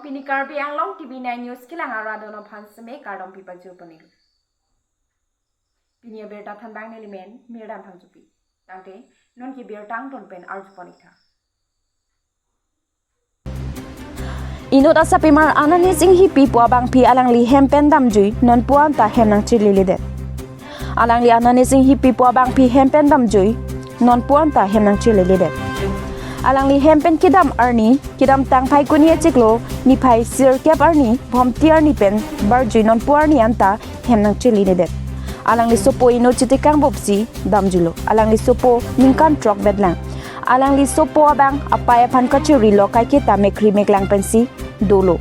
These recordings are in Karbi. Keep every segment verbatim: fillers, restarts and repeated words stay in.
Pini Karbi Anglong T V nine News kelang arat atum aphan seme kardom pipajir pon-ik. Pini abirta thanbang neli men Mirdan Phangchopi. Tangte non ke birta angton pen arju pon-ik tha. Inut asapimar Ananis Inghipi pu abangpi alangli hem pen damjui non puan ta hem nangcheledet. Alangli Ananis Inghipi pu abangpi hem pen damjui non puan ta hem nangcheledet. Alangli hem pen kedam arni, kedamtang Phaikuni achiklo niphai sirkep arni, Bhomti arni pen barjui non pu arni anta hem nangcheledet. Alangli sopo inut Chitikang Bopsi damjuilo. Alangli sopo ningkan throk vetlang. Alangli sopo abang apei aphan kachirilo kaiketa mekri meklang pensi dolo.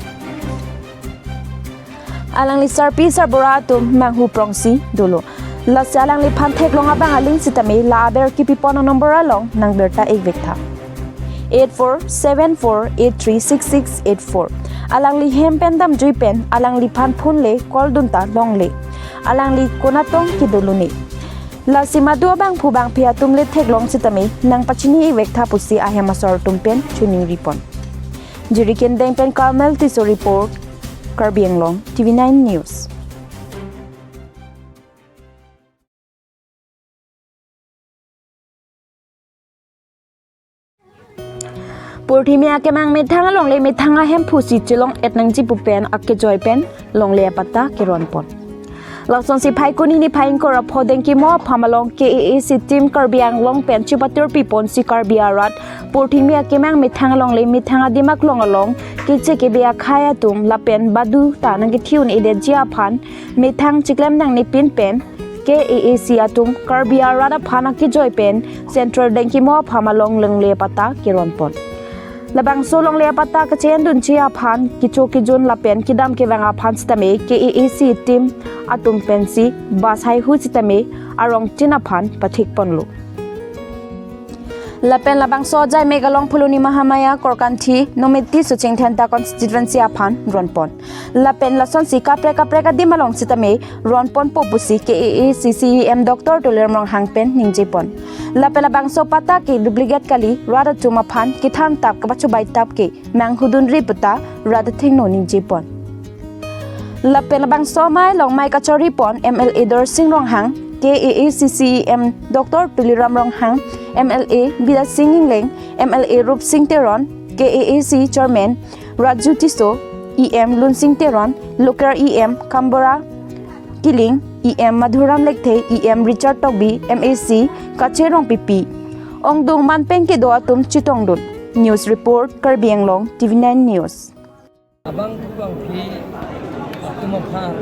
Alangli sarpi sarbura atum manghu prongsi dolo. Lasi alangliphan theklong abang aling sitame la aber kipipon anumber along nangbirta-ik vek tha. Eight four seven four eight three six six eight four. Alangli hem pen damjui pen alangliphan phone le call dun ta longle. Alangli konatong kedo lone. Lasi madu abangphu bangphi atum le theklong sitame nangpachini-ik vek tha pusi ahem asor atum pen choningri pon. Jirikindeng pen Carmel Tisso report, Karbi Anglong T V nine News. Purthimi akemang methang alongle methang ahemphu si chelong-et nangji pu pen akejoi pen longle apatta keron pon. Lasonsi Phaikuni niphai ingkoi ra pho Dengkimo apham along K A A C team Karbi Anglong pen chipatirpi ponsi Karbi arat purthimi akemang methang alongle methang adim aklong along keche kebe akhei atum lapen badu ta nangkethi un-edetji aphan methang chiklem nangne pin pen K A A C atum Karbi arat aphan akejoi pen Central Dengkimo apham along longle apatta keron pon. Labangso longle apatta kache-endunji aphan kecho kejun lapen kedam kevang aphan sitame K A A C team atum pensi bus haihui sitame arongtin aphan pathik ponlo. Lapen labangso ajai mek along Phuloni Mahamaya Korkanthi Nomiti Soching Dhenta constituency aphan ron pon. Lapen lasonsi kaprek kaprek adim along sitame ron ponpo pusi K A A C C E M Doctor Tuliram Ronghang pen ningje pon. Lapen labangso apatta ke duplicate kali, rat atum aphan kethan tap kapachobai tap ke manghudunri puta rat athengno ningje pon. Lapen labangso amei along mei kachori pon M L A Dorsing Ronghang, K A A C C E M Doctor Tuliram Ronghang, M L A Bidya Sing Engleng, M L A Rupsing Teron, K A A C Chairman Raju Tisso, E M Lunsing Teron, local E M Kambora Killing, E M Madhuram Lekthe, E M Richard Tokbi, M A C Kache Rongpipi, ongdung man pen kedo atum chetongdun. News report, Karbi Anglong T V nine News. Abangphu bangphi atum aphan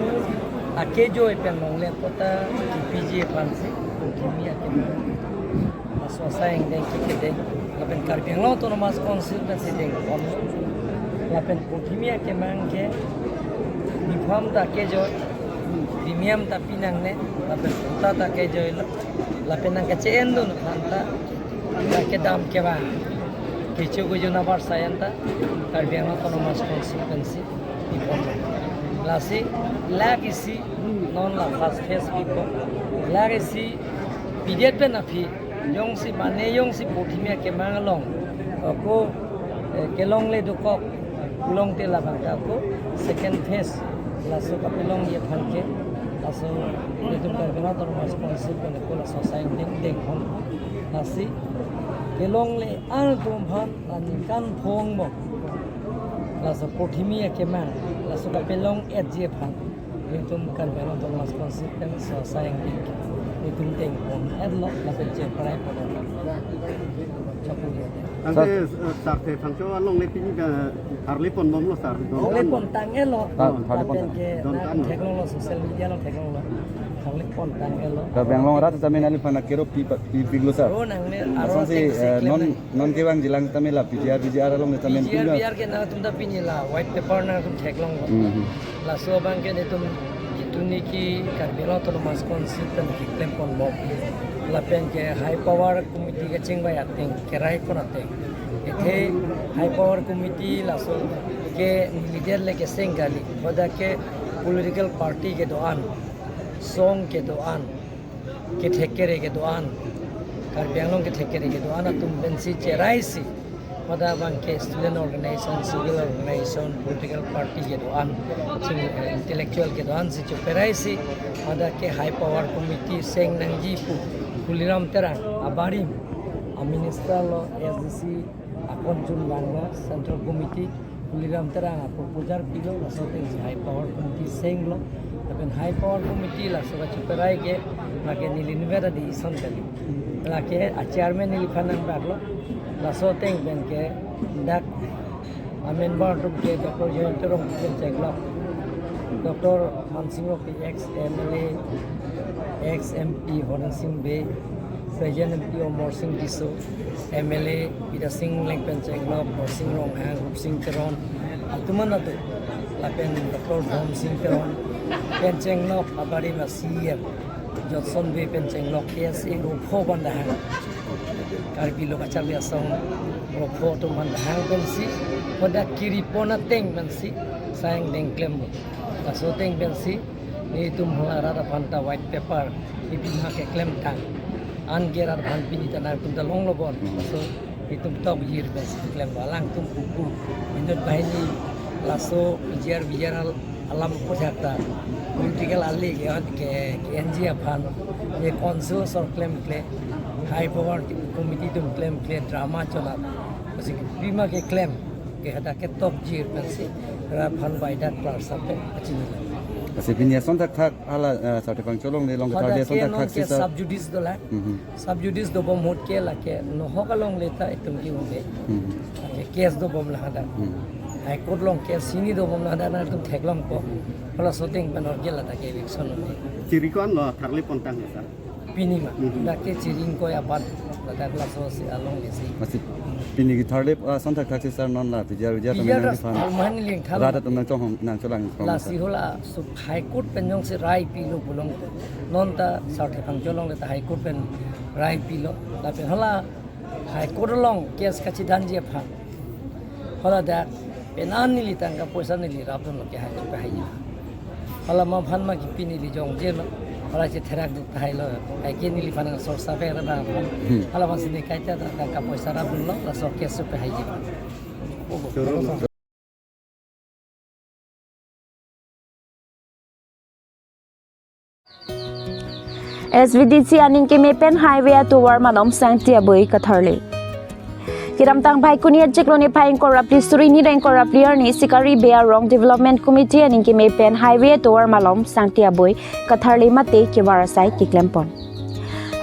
akejoi pen longle apatta kipiji aphansi purthimi akemang, laso asai angdeng kekedeng lapen Karbi Anglong Autonomous Council pensi dengpon. Lapen purthimi akemang ke nipham ta akejoi, primium ta pinangne, lapen patta ta akejoi lo, lapen nangkache-endun aphan ta kedam kevang kecho kejun abar sayan ta Karbi Anglong Autonomous Council pensi ipon. Lasi lake isi non la first phase ipon. Lake isi pidet pen aphi jongsi mane jongsi purthimi akemang along ako, eh, kelongle dokok pulote labang ta ako second phase laso kapelongji aphan ke laso itum Karbi Anglong Autonomous Council pen ako laso asai angdeng dengpon. Lasi kelongle atum aphan la ningkan phongo laso purthimi akemang laso kapelong-etji aphan itum Karbi Anglong Autonomous Council pen laso asai angdeng itum dengpon-etlo lapen cheparai pon-etlo. Chapu ya. Tangte, sir, eh, sir, the Phangcho alongle pini ta tharle ponbomlo, sir. Tharle pontang-etlo. Tha-, tharle lapen pontang. Ke don na tanglo. Theklonglo, social media along theklonglo. Tharle pontang-etlo. Karbi Anglong arat tame nangliphan akero pi pa, pi piglo, sir. Ro nangne aro lasonsi, thek eh, non, non kevangjilang tame la P G R, V G R along tame P G R, piglo. V G R ke nangtum ta pini la white paper nangtum theklonglo. Hmm, hmm. Laso abang ke netum itum niki Karbi Anglong Autonomous Council pen keklem ponbom. Lapen ke high power committee kachingvai ateng, kerai pon ateng. Athe high power committee laso ke leader le keseng kali. Hadak ke political party kedo-an, song kedo-an, kethek kere kedo-an, Karbi Anglong kethek kere kedo-an atum pensi cheraisi Mada abang ke student organization, civil organization, political party kedo-an, sing, eh, intellectual kedo-an si choperai si, mada ke high power committee seng nangji pu Tuliram Terang abarim a minister lo, S D C akon chunlang lo, central committee Tuliram Terang a proposal pilo, laso ateng si high power committee senglo. Lapen high power committee laso kachoperai ke, lake neli nivet adi ison kali. Lake a chairman neliphan nangbaklo. Laso ateng pen ke dak a member atum ke Doctor Jayanta Rongpi pen chenglo, Doctor Mansing Rongpi, ex M L A, ex M P Horen Sing Bey, present M P Amarsing Tisso, M L A Bidya Sing Engleng pen chenglo, Borsing Ronghang, Rupsing Teron, atum an atum, lapen Doctor Dhonsing Teron pen chenglo, abarim a C E M Johnson Bey pen chenglo, K S A rupho bandahang, Karbi Lo Kacharli Asong rupho atum bandahang pensi, pada kiri pon ateng pensi, sayang dengklem. Laso ateng pensi, netum hala rat aphan ta white paper, ipi ma keklem tang. An ke rat aphan pini ta nangtum ta longlo bon. Laso itum tok jir pensi klemlo, alangtum pupu. Inut banghini laso P G R, V G R al-, alam puthak ta political ali ke, ke, ke N G aphan, ye council sor klemkle, high power committee atum klemkle, drama chola. Lasi ipi ma keklem, ke hadak ke tok jir pensi, rat aphan bai dak klar sape achinilo. Lasi pini ason thakthak hala, eh, Sarthe Phangcho longle along, hadak ketharli ason ke thakthak non ke sisa sub judice dolang. Mhm. Sub judice dobom ahut ke lake nohok alongle ta itum ke-un'e. Mhm. Lake case dobom lo hadak. Mhm. High Court along case hini dobom lo hadak, nangtum theklongpo. Halaso ateng pen orgel ladak ke election lo. Chiri ko-an lo tharli pontang ya, sir? Pini ma. Mhm. Dak ke chiri ingkoi abat ladak laso si alongle si. Lasi pini ketharli, ah, ason thakthak sisa non la P G R, V G R atum P G R nangphan, arman lingthal rat atum nangchonghong nangcholang. Lasi hala su High Court pen jongsi rai pilo pulo, non ta Sarthe Phangcho longle ta High Court pen rai pilo. Lapen hala High Court along case kachedanji aphan, hala dak pen an neli tangka poisa neli rapdunlo, ke hai chupehaiji. Hala ma aphan ma kipi neli jongjelo, hala chetherak duk tahailo, hai ke neliphan sor sape ra bang aphan. Hmm. Hala aphan si ne kaita ta tangka poisa rapdunlo, laso case chupehaiji. S V D C aning keme pen highway atovar malom sangti abui katharli. Kedamtang Phaikuni achiklo niphai ingkoi ra phli suri ni ra ingkoi ra phli arni Sikari Bey arong Development Committee aning keme pen highway atovar malom sangti abui katharli mate kevar asai keklempon.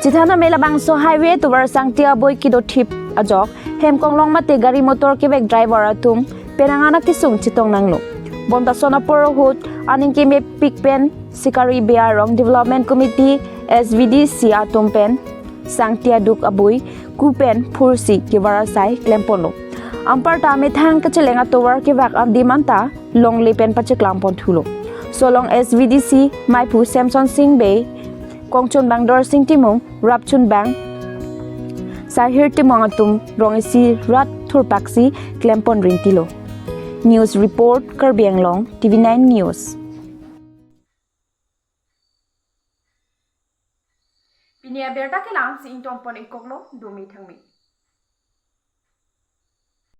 Chethan ame labangso highway atovar sangti abui kedothip ajok hem konglong mate gari motor kevek driver atum penang anak kesung chetong nanglo. Bonta son apor ahut aning kemepik pen Sikari Bey arong Development Committee, S V D C atum pen sangti aduk abui ku pen phursi kevar asai klemponlo. Anparta methang kacheleng atovar kevak adim anta longle pen pacheklamponthulo. Solong S V D C maiphu Samson Sing Bey, kongchunbang Dorsing Timung, rapchunbang Sahir Timung atum rong isi rat thurpaksi klempon rintilo. News report, Karbi Anglong, T V nine News. Pini abirta kelang si ingtonpon ikoklo, dumi thangmi.